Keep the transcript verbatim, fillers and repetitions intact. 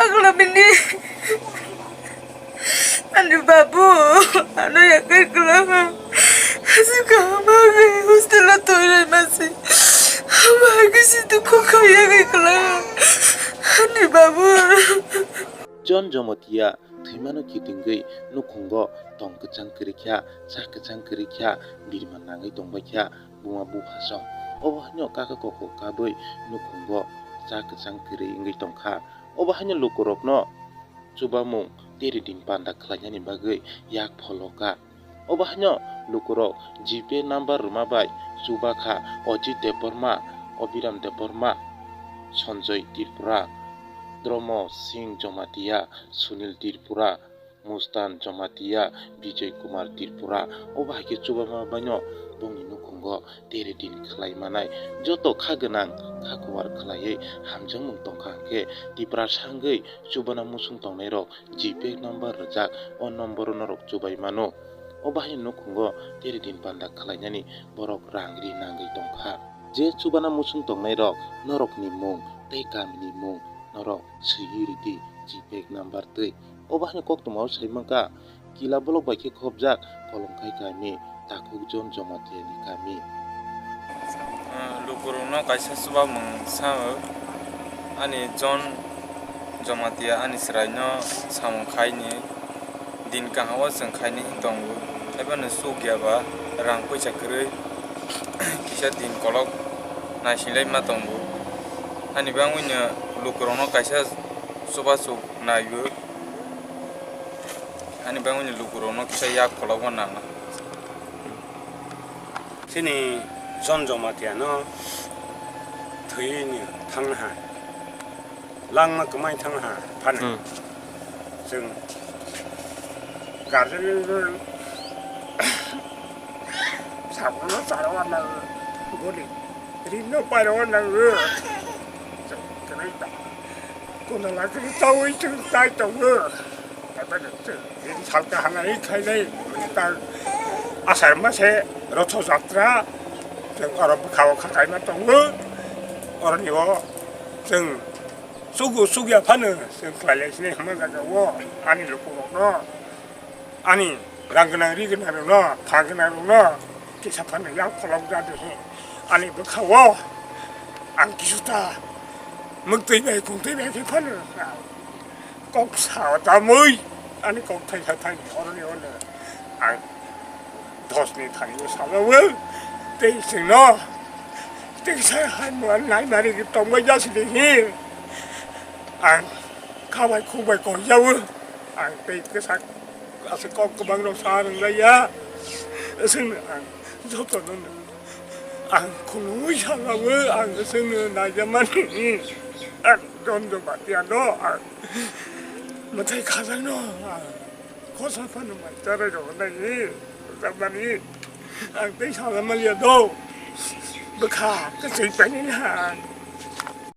Agla bini. Ani babu, ano yakai kala. Suka magai hostel o toirai masi. Magai si dukhu khaiya kai kala. Ani babu. John Jomatia thwimano khitingwi nukhungo tong kwchang kwrwi kha, cha kwchang kwrwi kha, birma nangwi tongbai kha buma buphasong. Obo haino kaka kokho kabwi nukhungo cha kwchang kwrwi wngwi tongkha. Obo haino lukurokno chubamung teri din panda khlainani bagwi yak pholo kha. Obo haino lukurok G Pay number rwma bai chuba kha Ajit Debbarma, Abhiram Debbarma, Sanjoy Tripura, Dromo Singh Jomatia, Sunil Tripura, Mustan Jomatia, Bijay Kumar Tripura. Obo hai khe chubama baino bongni nukhungo teri din khlai manai. Joto kha gwnang kha kuwar khlaiwi hamjakmung tongkha hwnkhe Tiprasa wngwi chubana muchung tongnairok G Pay number rwjak, o number-o norok chubai mano. O bahai nukhungo teri din panda khlainani borok rang ri nangwi tongkha. Je chubana muchung tongnairok norokni mung tei kamini mung norok swiwi ridi G Pay number twi. O bahai koktwmao sai mankha, Kila bolok bai khe khopjak Kolomkai kami, takhuk John Jomatia ni kami. Ah, lukurokno kaisa chubamung sao, ani John Jomatia ani chwraino samung khaini din kaham o chwng khaini hin tongo, haibano chukya ba rang puisa kwrwi kisa din kolok naisinglai ma tongo, ani bangwino lukurokno kaisa chubachuk naio. Ani bangwini lukurokno kisa yak phologo nang. Chini John Jomatia no thwini thangna hai, langma kwmai thangna hai phano. Hmm. Chwng guardian ni sabuno charo na goli rino pairo na. Chwng kwrwi ta. Kono lagri tawi chwng tai tongo. Tabuk chwng salka hanai khainai, ta asar mase rotho jatra, chwng oro bwkhao kha kaima tongo, oroni o chwng sugu sugya phano chwng khlai lai sini hwnma jaga o ani lukurokno, ani rang gwnang ri gwnang rokno, pha gwnang rokno kisa phano yak pholok ja de he ani bwkha o ang kisu ta mwktwi bai kungtwi bai khe phano. Kok sao tamwi ani kok thaisa thai oroni ono ang dos ni thani o sajawi tei chwngno tei sai hai mo nai mari tongbai jasidi hi ang khabai khukbai kok jawi ang tei kisa ase kok kwbang rok sa rwnglaiya chwngno ang joto no ang khunui salawi ang chwngno naijamani ang John Jomatia no ang mwtai khajakno ang khosa phano mai charai rok nai khajakmani ang tei salamaliya do bwkha kwchwi paini na ang